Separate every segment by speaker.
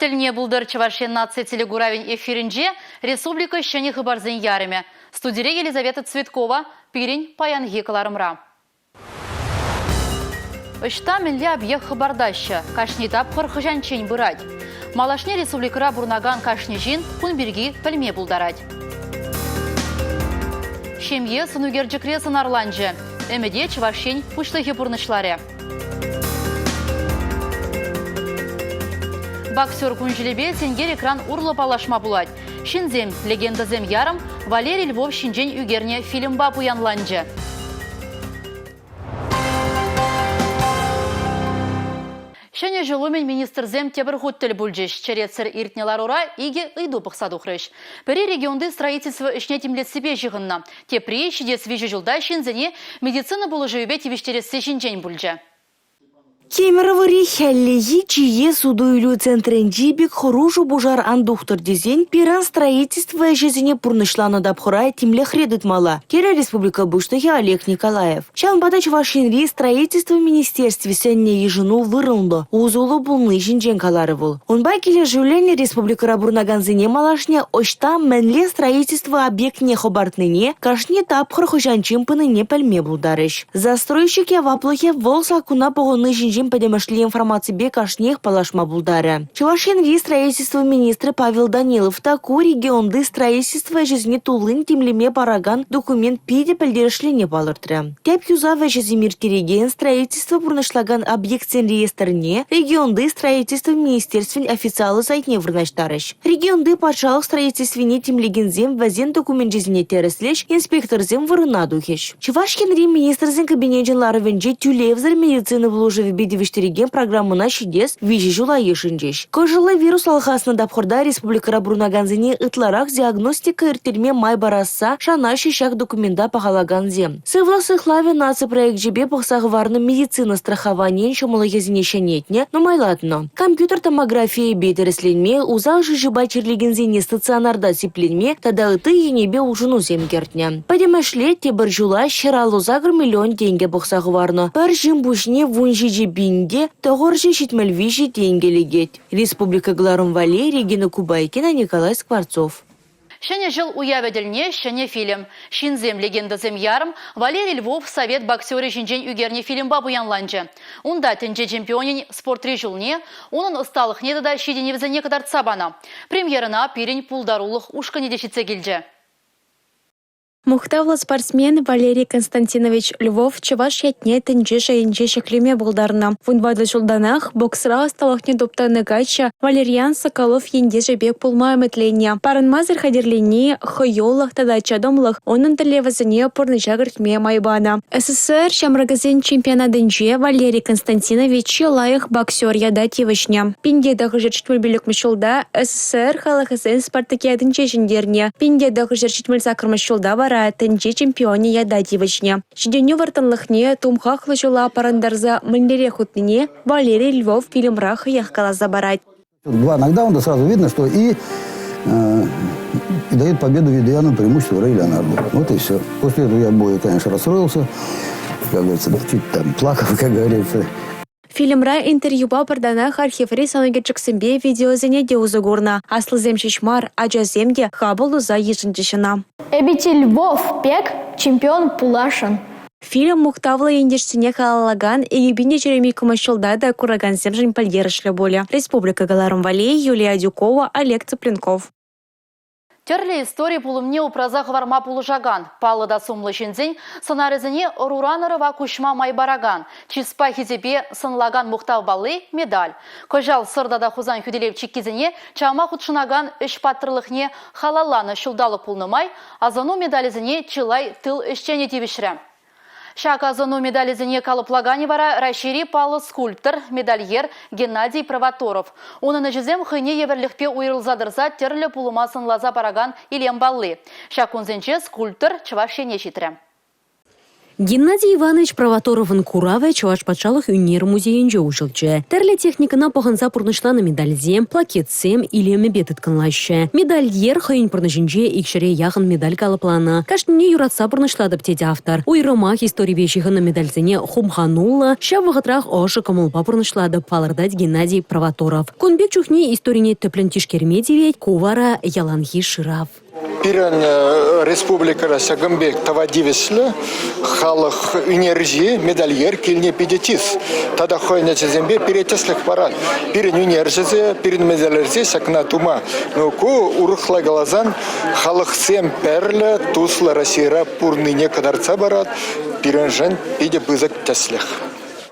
Speaker 1: тӗлне пултӑр Чӑваш Ен наци телекуравӗн эфирӗнче республика ҫӗнӗ хыпарсен ярӑмӗ. Студире Елизавета Цветкова пирӗн паянхи кӑларӑмра. Ӑҫта мӗнле объект хӑпартаҫҫӗ? Кашни тапхӑр хӑҫанччен пырать? Малашне республикӑра пурӑнакан кашни ҫын кун пирки пӗлме пултарать. Ҫемье сӑнӳкерчӗкре сӑнарланчӗ. Ӗмӗте Чӑваш Ен Пуҫлӑхӗ пурнӑҫларӗ. Боксер кун-ҫулӗпе сенкер экран урлӑ паллашма пулать. Ҫынсем, легендӑсем ярӑм Валерий Львов ҫинчен ӳкернӗ фильмпа пуянланчӗ. Ҫӗнӗ ҫул умӗн министрсем тепӗр хут тӗл пулчӗҫ. Черетсӗр иртнӗ ларура икӗ ыйту пӑхса тухрӗҫ. Пӗри регионти строительство ӗҫне тимлессипе ҫыхӑннӑ, тепри ҫитес виҫӗ ҫулта ҫынсене медицина пулӑшӑвӗпе тивӗҫтересси ҫинчен пулчӗ.
Speaker 2: Кемеровӑри хӗллехи чие суту-илӳ центрӗнчи пек хӑрушӑ пушар ан тухтӑр тесен пирӗн строительство ӗҫӗсене пурнӑҫланӑ тапхӑра тимлӗхре тытмалла, терӗ республика Пуҫлӑхӗ Олег Николаев. Ҫавӑнпа та Чӑваш Енри строительство министерстви сӗннӗ йышӑну вырӑнлӑ, усӑллӑ пулни ҫинчен каларӗ вӑл. Унпа килӗшӳллӗн республикӑра пурӑнакансене малашне ӑҫта мӗнле строительство объектне хӑпартнине, кашни тапхӑр хӑҫанччен пынине пӗлме пултарӗҫ. Застройщик яваплӑхӗ вӑл саккуна пӑхӑнни ҫинчен пӗтӗмӗшле информаципе кашниех паллашма пултарӗ. Чӑваш Енри строительство министрӗ Павел Данилов та ку регионти строительство ӗҫӗсене туллин тимлеме паракан документ питӗ пӗлтерӗшлине палӑртрӗ. Тӗп юсав ӗҫӗсем ирттерекен строительство пурнӑҫлакан объектсен реестрне регионти строительство министерствин официаллӑ сайтне вырнаҫтарӗҫ. Регионти патшалӑх строительствине тимлекенсем вӗсен докуменчӗсене тӗрӗслӗҫ, инспекторсем вырӑна тухӗҫ. Чӑваш Енри Министрсен Кабинечӗн ларӑвӗнче тӳлевсӗр медицина пулӑшӑвӗпе тивӗҫтерекен программӑна ҫитес виҫӗ ҫула йышӑнчӗҫ. Кӑшӑллӑ вирус алхаснӑ тапхӑрта республикӑра пурӑнакансене ытларах диагностика ирттерме май парасса шанаҫҫӗ ҫак документа пахалакансем. Сывлӑх сыхлавӗ наци проекчӗпе пӑхса хӑварнӑ медицина страхованийӗн ҫӑмӑллӑхӗсене ҫӗнетнӗ, нумайлатнӑ. Компьютер томографийӗпе тӗрӗсленме, усал шыҫӑпа чирлекенсене стационарта сипленме тата ытти енӗпе улшӑнусем кӗртнӗ. Пӗтӗмӗшле тепӗр ҫула 158 миллион тенкӗ пӑхса хӑварнӑ. Пӗр ҫын пуҫне 17 пин те 973 тенкӗ лекет. Республика кӑларӑм валли Регина Кубайкина, Николай Скворцов.
Speaker 1: Ҫӗнӗ ҫул уявӗ тӗлне ҫӗнӗ фильм. Ҫынсем легендӑсем ярӑм Валерий Львов совет боксерӗ ҫинчен ӳкернӗ фильмпа пуянланчӗ. Унта тӗнче чемпионӗн спортри ҫулне, унӑн ӑсталӑхне тата ҫитӗнӗвӗсене кӑтартса панӑ. Премьерӑна пирӗн пултарулӑх ушкӑнӗ те ҫитсе килчӗ.
Speaker 3: Мухтавлӑ спортсмен Валерий Константинович Львов чӑваш ятне тӗнче шайӗнче ҫӗклеме пултарнӑ. 14 ҫултанах боксра ӑсталӑхне туптанӑ каччӑ Валериан Соколов ентешӗ пек пулма ӗмӗтленнӗ. Парӑнмасӑр хатӗрленни, хӑюлӑх тата чӑтӑмлӑх унӑн тӗллевӗсене пурнӑҫа кӗртме май панӑ. СССР ҫамрӑкӗсен чемпионатӗнче Валерий Константинович чи лайӑх боксер ята тивӗҫнӗ. 1975 ҫулта СССР халӑхӗсен спартакиадинче ҫӗнтернӗ. 1978 ҫулта вара тӗнче чемпионӗ ята тивӗҫнӗ. Ҫитӗнӳ вӑрттӑнлӑхне тумхахлӑ ҫула парӑнтарса мӗнлерех утнине Валерий Львов фильмра хӑех каласа парать.
Speaker 4: Два нокдауна сразу видно, что и, э, и дает победу Видуяну преимущество Рэй Леонарду. Вот и все. После этого я более, конечно, расстроился. Как говорится, чуть там плакал, как говорится.
Speaker 3: Фильмра интервьюпа пӗртанах архиври сӑнӳкерчӗксемпе видеосене те усӑ курнӑ. Аслисем ҫеҫ мар, ачасем те хапӑл туса йышӑнчӗҫ ӑна.
Speaker 5: Эпӗ те Львов пек чемпион пуласшӑн.
Speaker 3: Фильм мухтавлӑ ентешсене халаллакан 2022 ҫулта та куракансемшӗн пӗлтерӗшлӗ пулӗ. Республика кӑларӑм валли Юлия Адюкова, Олег Цыпленков.
Speaker 1: Тӗрлӗ истори пулӑмне упраса хӑварма пулӑшакан, паллӑ та сумлӑ ҫынсен сӑнарӗсене ӑруран ӑрӑва куҫма май паракан, чыспа хисепе сӑнлакан мухтав палли медаль. Кӑҫал Сӑр тата Хусан хӳтӗлев чиккисене чавма хутшӑнакан ӗҫ паттӑрлӑхне халалланӑ ҫулталӑк пулнӑ май асӑну медалӗсене чылай тыл ӗҫченӗ тивӗҫрӗ. Ҫак асӑну медалӗсене калӑплаканӗ вара Раҫҫейри паллӑ скульптор, медальер Геннадий Провоторов. Унӑн ӗҫӗсем хӑйне евӗрлӗхпе уйрӑлса тӑрса тӗрлӗ пулӑма сӑнласа паракан илем палли. Ҫак кунсенче скульптор Чӑваш Ене ҫитрӗ.
Speaker 6: Геннадий Иванович Провоторовӑн куравӗ Чӑваш патшалӑх ӳнер музейӗнче уҫӑлчӗ. Тӗрлӗ техникӑна пӑхӑнса пурнӑҫланӑ медальсем, плакетсем илемӗпе тыткӑнлаҫҫӗ. Медальер хӑйӗн пурнӑҫӗнче икҫӗре яхӑн медаль калӑпланӑ. Кашнине юратса пурнӑҫлатӑп тет автор. Уйрӑмах историпе ҫыхӑннӑ медальсене хумхануллӑ, ҫав вӑхӑтрах ӑшӑ кӑмӑлпа пурнӑҫлатӑп, палӑртать Геннадий Провоторов. Кун пек чухне историне тӗплӗн тишкерме тивет, ку вара яланхи шырав.
Speaker 7: Пирӗн республикӑра ҫакӑн пек тава тивӗҫлӗ халӑх ӳнерҫи, медальер килни питӗ чыс. Тата хӑйӗн ачисемпе пире тӗслӗх парать. Пирӗн ӳнерҫӗсе, пирӗн медальерсе ҫакна тума. Ну, ку урӑхла каласан, халӑхсем пӗрле туслӑ Российӑра пурӑннине кӑтартса парать. Пирӗншӗн питӗ пысӑк тӗслӗх.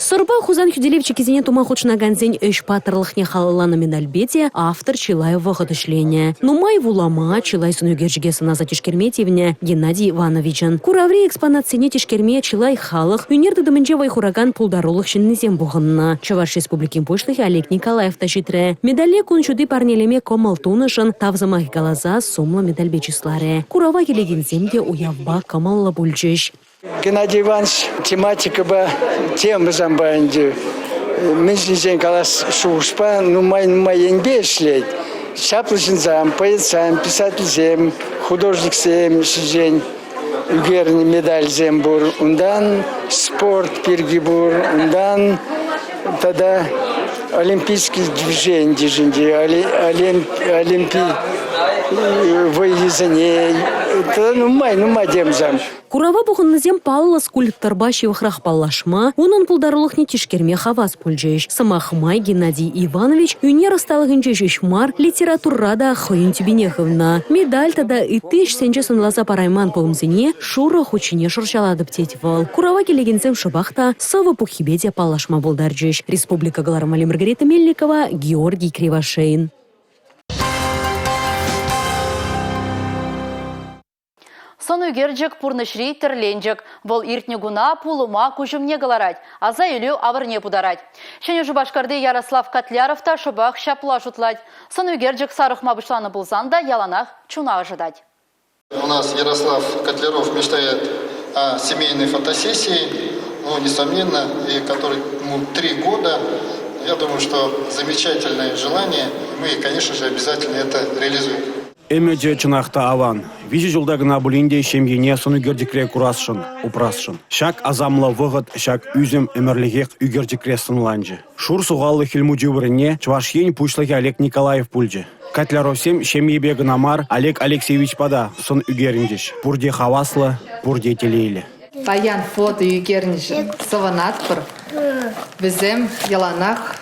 Speaker 6: Сӑрпа Хусан хӳтӗлев чиккисене тума хутшӑнакансен ӗҫ паттӑрлӑхне халалланӑ медальпе те автор чылай вӑхӑт ӗҫленӗ. Нумай вулама, чылай сӑнӳкерчӗке сӑнаса тишкерме тивнӗ Геннадий Ивановичӑн. Кураври экспонатсене тишкерме чылай халӑх, ӳнер тытӑмӗнче вӑй хуракан пултарулӑх ҫыннисем пухӑннӑ. Чӑваш Республикин Пуҫлӑхӗ Олег Николаев та ҫитрӗ. Медале кун ҫути парнелеме кӑмӑл тунӑшӑн тав сӑмахӗ каласа сумлӑ медальпе чысларӗ. Курава килекенсем те уявпа кӑмӑллӑ пулчӗҫ.
Speaker 8: Геннадий Иванович тематикӑпа темӑсемпе ӗнтӗ мӗн ҫинчен калас шухӑшпа нумай-нумай енпе ӗҫлет. Чаплӑ ҫынсем, поэтсем, писательсем, художниксем ҫинчен ӳкернӗ медальсем пур. Унтан спорт пирки пур, унтан тата олимпийский движени ҫинче, олимпи вӑййисене тата нумай-нумай темӑсем.
Speaker 6: Курава пухӑннисем паллӑ скульпторпа ҫывӑхрах паллашма, унӑн пултарулӑхне тишкерме хавас пулчӗҫ. Сӑмах май, Геннадий Иванович ӳнер ӑсталӑхӗнче ҫеҫ мар, литературӑра та хӑйӗн тӳпине хывнӑ. Медаль тата ытти ӗҫсенче сӑнласа парайман пулӑмсене шурӑ хут ҫине шӑрҫалатӑп тет вӑл. Курава килекенсем шӑпах та сӑвӑ пуххипе те паллашма пултарчӗҫ. Республика кӑларӑмӗ Маргарита Мельникова, Георгий Кривошеин.
Speaker 1: Сӑн ӳкерчӗк пурнӑҫри тӗрленчӗк. Вӑл иртнӗ куна пулӑма куҫ умне кӑларать, аса илӳ авӑрне путарать. Ҫӗнӗ Шупашкарти Ярослав Котляров та шӑпах ҫапла шутлать. Сӑн ӳкерчӗк сарӑхма пуҫланӑ пулсан та яланах чуна ӑшӑтать.
Speaker 7: У нас Ярослав Котляров мечтает о семейной фотосессии, ну, несомненно, и который ему три года. Я думаю, что замечательное желание, мы, конечно же, обязательно это реализуем.
Speaker 9: Ӗмӗчӗ чӑнах та аван. Виҫӗ ҫулта кӑна пулин те ҫемьене сӑн ӳкерчӗкре курасшӑн, упрасшӑн. Ҫак асамлӑ вӑхӑт, ҫак ӳсӗм ӗмӗрлӗхех ӳкерчӗкре сӑнланчӗ. Шур сухаллӑ Хӗл Мучи вырӑнне Чӑваш Ен Пуҫлӑхӗ Олег Николаев пулчӗ. Котляровсем ҫемьепе кӑна мар, Олег Алексеевичпа та сӑн ӳкерӗнчӗҫ. Пурте хаваслӑ, пурте телейлӗ.
Speaker 10: Паян фото ӳкернӗшӗн савӑнатпӑр. Вӗсем яланах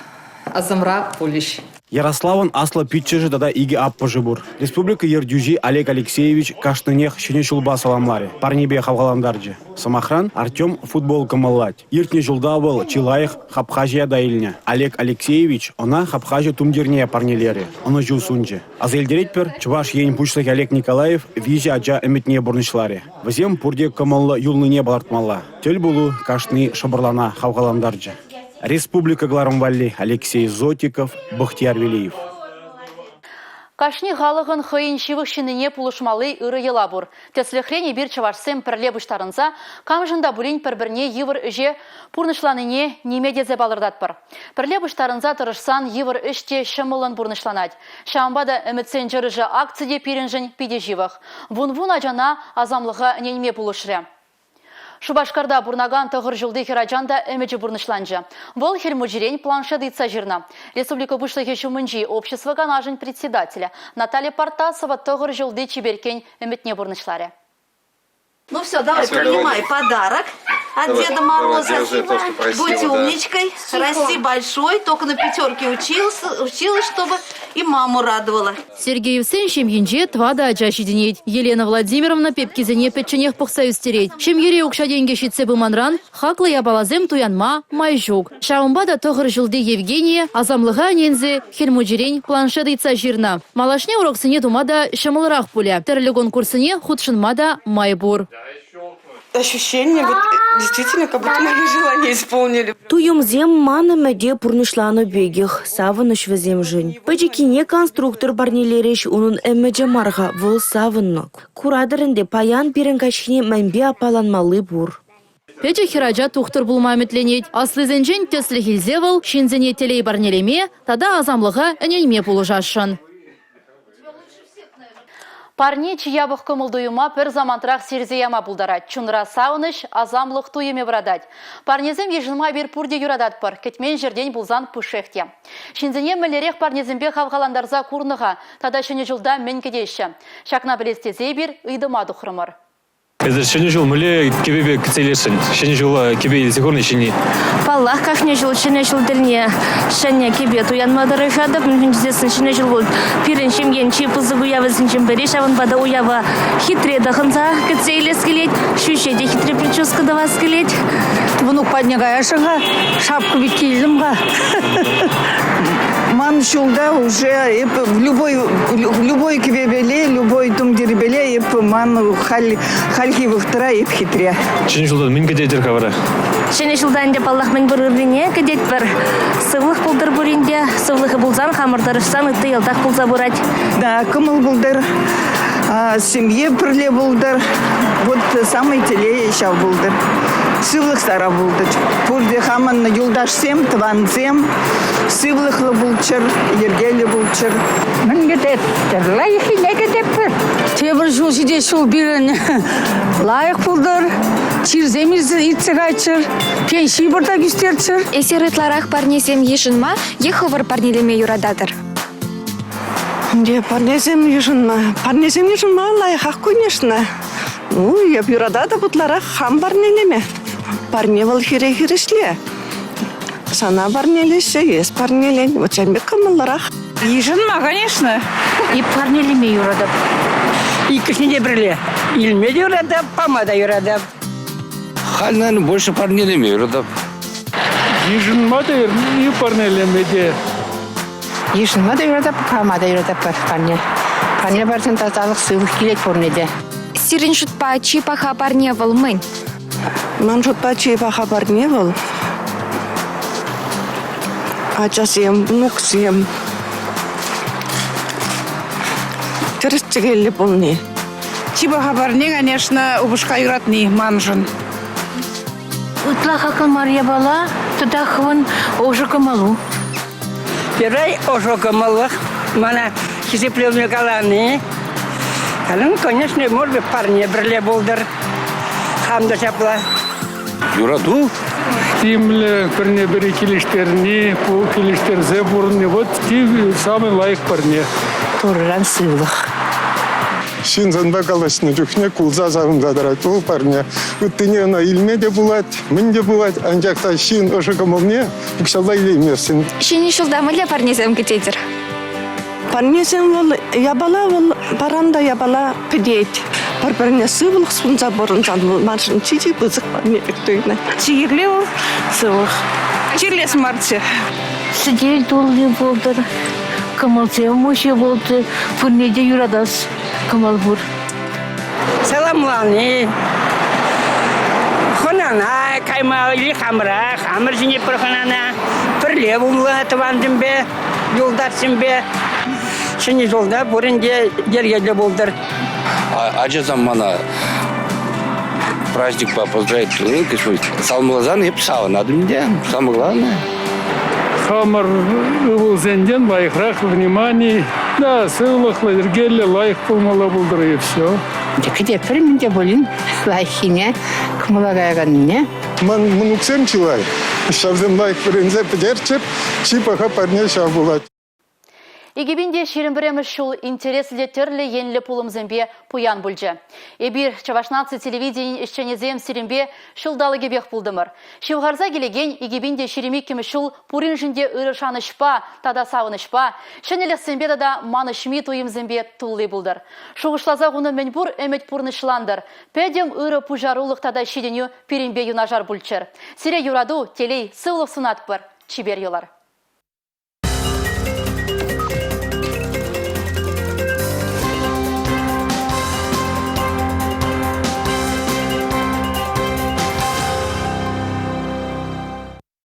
Speaker 10: асӑмра пулӗҫ.
Speaker 9: Ярославӑн аслӑ пиччӗшӗ тата икӗ аппӑшӗ пур. Республика ертӳҫи Олег Алексеевич кашнинех Ҫӗнӗ ҫулпа саламларӗ, парнепе хавхалантарчӗ. Сӑмахран, Артем футбол кӑмӑллать. Иртнӗ ҫулта вӑл чи лайӑх хапхаҫӑ ята илнӗ. Олег Алексеевич ӑна хапхаҫӑ тумтирне парнелерӗ, ӑнӑҫу сунчӗ. Аса илтеретпӗр, Чӑваш Ен Пуҫлӑхӗ Олег Николаев виҫӗ ача ӗмӗтне пурнӑҫларӗ. Вӗсем пурте кӑмӑллӑ юлнине палӑртмалла. Тӗл пулу кашни шӑпӑрлана хавхалантарчӗ. Республика кӑларӑм валли Алексей Зотиков, Бахтияр Велиев.
Speaker 1: Кашни халӑхӑн хӑйӗн ҫывӑх ҫыннине пулӑшмалли ырӑ йӑла пур. Тӗслӗхрен, эпир чӑвашсем пӗрле пуҫтарӑнса камшӑн та пулин пӗр-пӗрне йывӑр ӗҫе пурнӑҫланине ниме тесе палӑртатпӑр. Пӗрле пуҫтарӑнса тӑрӑшсан йывӑр ӗҫ те ҫӑмӑллӑн пурнӑҫланать. Ҫавӑнпа та Ӗмӗтсен чӑрӑшӗ акци те пирӗншӗн питӗ ҫывӑх. Вун-вун ачана асамлӑха ӗненме пулӑшрӗ. Шупашкарта пурӑнакан тӑхӑр ҫулти хӗрачан та ӗмӗчӗ пурнӑҫланчӗ. Вӑл Хӗл Мучирен планшет ыйтса ҫырнӑ. Республика Пуҫлӑхӗ ҫумӗнчи общество канашӗн председателӗ Наталья Партасова тӑхӑр ҫулти чиперккен ӗмӗтне пурнӑҫларӗ.
Speaker 11: Ну все, давай, все, принимай давай. подарок от давай, Деда Мороза. Давай, держи, то, что просила, Будь умничкой, да. расти большой, только на пятерке учился, училась, чтобы и маму радовала.
Speaker 1: Сергеевсен ҫемйинче тӑватӑ ача ҫитӗнет. Елена Владимировна пепкисене пӗчченех пӑхса ӳстерет. Ҫемьере укҫа-тенкӗ ҫитсе пыманран хаклӑ япаласем туянма май ҫук. Ҫавӑнпа та тӑхӑр ҫулти Евгения асамлӑха ӗненсе Хӗл Мучирен планшет ыйтса ҫырнӑ. Малашне уроксене тума та ҫӑмӑлрах пулӗ. Тӗрлӗ конкурссене хутшӑнма та май пур.
Speaker 12: Ощущение вот действительно, как будто мои желания исполнили.
Speaker 2: Туйӑмсем ман ӗмӗте пурнӑҫланӑ пекех, савӑнӑҫ вӗсемшӗн. Пӗчӗккине конструктор парнелерӗҫ, унӑн ӗмӗчӗ мар-ха, вӑл савӑннӑ. Куратӑр ӗнтӗ, паян пирӗн каҫхине мӗнпе аппаланмалли пур.
Speaker 1: Пӗчӗк хӗрача тухтӑр пулма ӗмӗтленет. Аслисенчен тӗслӗх илсе вӑл ҫынсене телей парнелеме тата асамлӑха ӗненме пулӑшасшӑн. Парне чи япӑх кӑмӑл-туйӑма пӗр самантрах сирсе яма пултарать. Чунра савӑнӑҫ, асамлӑх туйӑмӗ вӑратать. Парнесем йышӑнма эпир пурте юрататпӑр, кӗтмен ҫӗртен пулсан пушшех те. Ҫынсене мӗнлерех парнесемпе хавхалантарса курнӑ-ха тата Ҫӗнӗ ҫулта мӗн кӗтеҫҫӗ? Ҫакна пӗлес тесе эпир ыйтӑма тухрӑмӑр.
Speaker 13: Эсир Ҫӗнӗ ҫул мӗнле кӗпепе кӗтсе илесшӗн? Ҫӗнӗ ҫула кӗпе илсе курнӑ ҫӗнни?
Speaker 14: Паллах, кашни ҫул Ҫӗнӗ ҫул тӗлне ҫӗнӗ кӗпе туянма тӑрӑшатӑп. Мӗншӗн тесессӗн Ҫӗнӗ ҫул вӑл пирӗн ҫемьен чи пысӑк уявӗсенчен пӗри. Ҫавӑнпа та уява хитре тӑхӑнса кӗтсе илес килет. Ҫӳҫе те хитре прическа тӑвас килет.
Speaker 15: Мӑнук патне каясшӑн-ха, шапка пек килтӗм-ха.
Speaker 16: Ман ҫулта уже эп любой, любой кӗпепеле, любой тумтирпеле эп ман халь, хальхи вӑхӑтра эп хитре.
Speaker 13: Ҫӗнӗ ҫултан мӗн кӗтетӗр-ха вара?
Speaker 14: Ҫӗнӗ ҫулта ӗнтӗ, паллах, мӗн пур ыррине кӗтетпӗр. Сывлӑх пултӑр пурин те. Сывлӑхӗ пулсан, хамӑр тӑрӑшсан ытти йӑлтах пулса пырать.
Speaker 16: Да, кӑмӑл пултӑр, семье пӗрле пултӑр. Вот самый телейӗ ҫав пултӑр. Сывлӑх сара пултӑр. Пурте хамӑн юлташсем, тӑвансем сывлӑхлӑ пулччӑр, йӗркеллӗ пулччӑр.
Speaker 15: Мӗн кӗтетпӗр? Лайӑххине кӗтетпӗр. Тепӗр ҫул ҫитес ҫул пирӗн лайӑх пултӑр, чирсем иртсе кайччӑр, пенси пӑртак ӳстерччӗр.
Speaker 17: Эсир ытларах парнесем йышӑнма е хӑвӑр парнелеме юрататӑр?
Speaker 12: Ӗнтӗ парнесем йышӑнма. Парнесем йышӑнма лайӑхах, конечно. Ну, эп юрататӑп ытларах хам парнелеме. Парне вӑл хире-хирӗҫле. Сана парнелеҫҫӗ, эс парнелен. Вот ҫавӑн пек кӑмӑллӑрах.
Speaker 18: Йышӑнма, конечно.
Speaker 19: И парнелеме юратап.
Speaker 18: Иккӗшне те пӗрле. Илме те юратап, пама та юратап.
Speaker 20: Халь, наверное, больше парнелеме юратап.
Speaker 21: Йышӑнма та и парнелеме те.
Speaker 22: Йышӑнма та юратап, пама та юратап парне. Парне парсан тасалӑх, сывлӑх килет пурне те.
Speaker 17: Сирӗн шутпа чи паха парне вӑл мӗн?
Speaker 12: Ман шутпа чи паха парне вӑл ачасем, внуксем тӗрӗс-тӗкеллӗ пулни.
Speaker 18: Чи паха парне, конечно, упӑшка юратни маншӑн.
Speaker 19: Ытла хаклӑ мар япала, тата хӑвӑн ӑшӑ кӑмӑлу.
Speaker 18: Пирвай ӑшӑ кӑмӑллӑх мана хисеплеме калани. Ну, конечно, может быть, парне пӗрле пултӑр. Хам та ҫапла.
Speaker 20: Юрату.
Speaker 21: Тимлӗ, пӗрне-пӗри килӗштерни, килӗштерсе пурӑнни вот самый лайӑх парне.
Speaker 22: Турӑран сывлӑх.
Speaker 7: Ҫын санпа калаҫнӑ чухне кулса савӑнса тӑрать вӑл парне. Ыттине ӑна илме те пулать, мӗн те пулать, анчах та ҫын ӑшӑ кӑмӑлне укҫалла илейместӗн.
Speaker 17: Ҫӗнӗ ҫулта мӗнле парнесем кӗтетӗр?
Speaker 12: Парнесем вӑл япала вӑл паран та япала пӗтет. Пӗр-пӗрне сывлӑх сунса пурӑнсан вӑл маншӑн чи-чи пысӑк парне пек туйӑнать.
Speaker 18: Чи кирли вӑл сывлӑх. Чирлес марччӗ.
Speaker 19: Сӗтел тулли пултӑр, кӑмӑлсем уҫӑ пултӑр, пурне те юратас кӑмӑл пур.
Speaker 18: Саламлани, хӑнана кайма или хамӑра, хамӑр ҫине пӗр хӑнана, пӗрле пулнӑ тӑвансемпе, юлташсемпе. Ҫӗнӗ ҫулта пурин те йӗркеллӗ пултӑр.
Speaker 20: Ачасем мана праздникпа поздравить туни, саламласан эп савӑнатӑм те, самое главное.
Speaker 21: Хамӑр ывӑлсенчен лайӑхрах внимани, да, сывлӑхлӑ, йӗркеллӗ, лайӑх пулмалла пултӑр и все.
Speaker 22: Кӗтетпӗр мӗн те пулин лайӑххине, кӑмӑла каяканнине.
Speaker 7: Ман мӑнуксем чылай. Ҫавсем лайӑх вӗренсе пӗтерччӗр, чи паха парне ҫав пулать.
Speaker 1: 2021 ҫул интереслӗ те тӗрлӗ енлӗ пулӑмсемпе пуян пулчӗ. Эпир, Чӑваш наци телевиденийӗн ӗҫченӗсем, сирӗнпе ҫулталӑкӗпех пултӑмӑр. Ҫывхарса килекен 2022 ҫул пуриншӗн те ырӑ шанӑҫпа тата савӑнӑҫпа, ҫӗнӗлӗхсемпе тата манӑҫми туйӑмсемпе тулли пултӑр. Шухӑшласа хунӑ мӗнпур ӗмӗт пурнӑҫлантӑр. Пӗтӗм ырӑ пуҫарулӑх тата ҫитӗнӳ пирӗнпе юнашар пулччӑр. Сире юрату, телей, сывлӑх сунатпӑр. Чипер юлар.